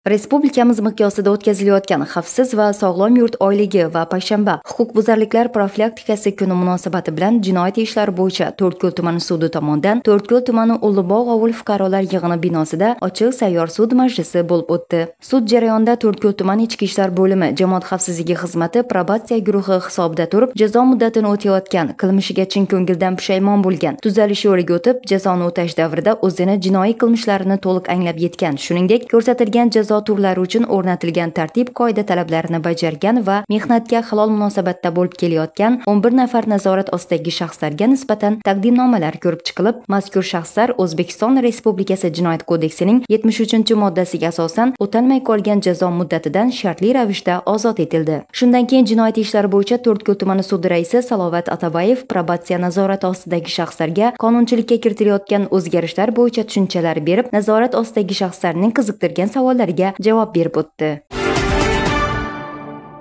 Respublikamiz miqyosida o'tkazilayotgan xavfsiz va sog'lom yurt oyligi va payshanba huquqbuzarliklar profilaktikasi kuni munosabati bilan jinoyat ishlari bo'yicha To'rtko'l tumani sudi tomonidan To'rtko'l tumani Ulug'bog' ovul fuqarolar yig'ini binosida ochiq sayyor sud majlisi bo'lib o'tdi. Sud jarayonida To'rtko'l tumani ichki ishlar bo'limi jamoat xavfsizligi xizmati probatsiya guruhi hisobida turib, jazo muddatini o'tayotgan, qilmishiga chin ko'ngildan pushaymon bo'lgan, tuzalish yo'liga o'tib, jazoni o'tash davrida o'zini jinoiy qilmishlarini to'liq anglab yetgan, shuningdek, ko'rsatilgan jazo turlari uchun o'rnatilgan tartib qoida talablarini bajargan va mehnatga halol munosabatda bo'lib kelayotgan 11 nafar nazorat ostidagi shaxslarga nisbatan taqdimnomalar ko'rib chiqilib, mazkur shaxslar O'zbekiston Respublikasi Jinoyat kodeksining 73-moddasiga asosan o'talmay qolgan jazo muddatidan shartli ravishda ozod etildi. Shundan keyin jinoyat ishlari bo'yicha To'rtko'l tumani sudi raisi Salovat Atabayev probatsiya nazorati ostidagi shaxslarga qonunchilikka kiritilayotgan o'zgarishlar bo'yicha tushunchalar berib, nazorat ostidagi shaxslarning qiziqtirgan savollariga javob berib o'tdi.